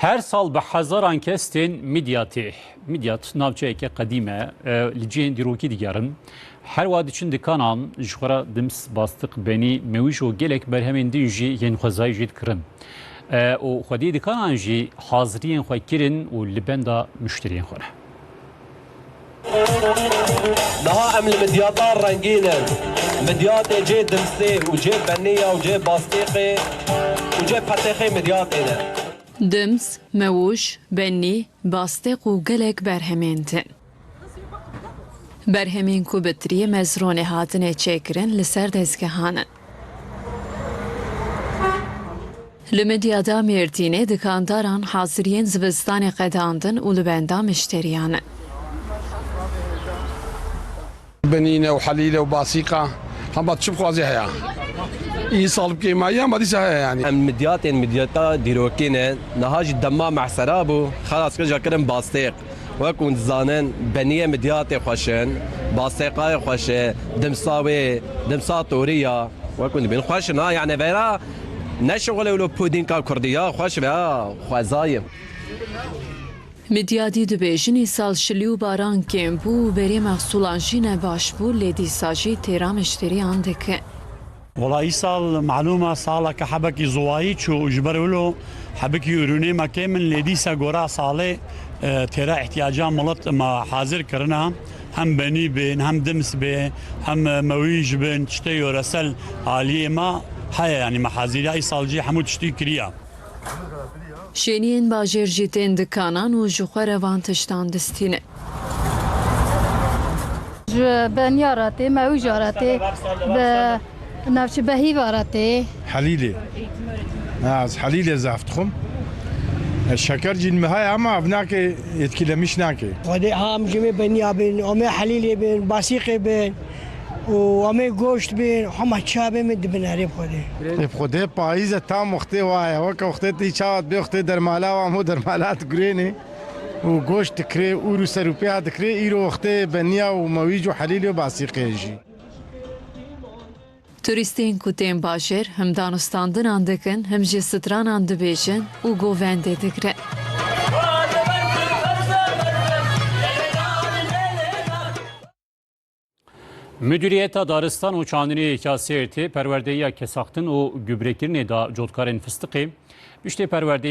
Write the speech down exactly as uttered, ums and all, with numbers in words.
Her sal bi hezaran kes tên Midyatê. Midyat navçeyeke qedîm e, e, li cihên dîrokî digerin. Her wa diçin dikanan ji xwe re dims, bastiq, benî, mewîj û gelek berhemên din jî yên xwezayî jî dikirin. E, û xwedî dikanan jî haziriyên xwe kirin û li benda muşteriyên xwe ne. Niha em li midyata rengîn in. Midyatê cê dimsê û cê benî ya û cê bastêqê û cê petêxê midyatê ne. Dims, mewûj, benî, bastêq û gelek berhemên din. Berhemên ku bi tiriyê mezronê hatine çêkirin li ser dezgehan in. Li Midyada Mêrdînê dikandaran haziriyên zivistanê qedandin û li benda mişteriyan in. Benîne û helîle û basîqa, hema tu çi bixwazî heye. Îsal bi kêmayî hema dîsa heye yanî. Em midyatên midyata dîrokî ne, niha jî dema mehsera bû, xelas kir, ja kirin bastêq. Wek hûn dizanin, beniyê midyatê xweş in, bastêqayê xweş e, dimsa wê, dimsa toriya, wek hûn dibînin xweş in ha, yani vera ne şixulê wilo pudînka kurdî ya, xweş ve ha, xwezayê. Midyadî dibêjin, îsal şilî û baran kêm bû û berê mehsûlan jî ne baş bû, lê dîsa jî têra mişteriyan dike. Wela îsal malûm e, saleke hebekî ziwayî çû û ji ber wilo hebekî ürünê me kêm in, lê dîsa gora salê, e, têra ihtiyaca milet me hazir kirine. Hem benî bên, hem dims bê, hem, e, mewîj bin, tiştê yoresel aliyê me heye, yanî me haziriya îsal jî hemû tiştî kiriye. Şêniyên bajêr jî tên dikanan û ji xwe re van tiştan distînin. Ji beniya re tê, mewîja re tê, bi navçe behîva re tê. Helîlê. Ha, ez helîlê zaf dixwim. E, şeker jî min heye ama ev nake, etkilemiş nake. Xwedê ha em jimê beniya bin, amê helîlê bin, basîqê bin. û em ê goşt bên, hema çi hebe min dibin erê bi Xwedê. Ê bi Xwedê payîz e tam wextê wa ye. Weke wextê tî çawa dibê wextê dermala wa hemû dermala digurênê û goşt dikirê, ûr û serûpêya dikirê, îro wextê beniya û mewîj û helîlê û basîqê jî. Turîstên ku tên bajêr him danûstandinan dikin, him jî stranan dibêjin û govendê digirin. Müdüriyeta Daristan û Çandiniyê ya Sêrtê perwerdeyiya kesaxtin û gübrekirinê da cotkarên fistiqê. Piştê perwerdeyê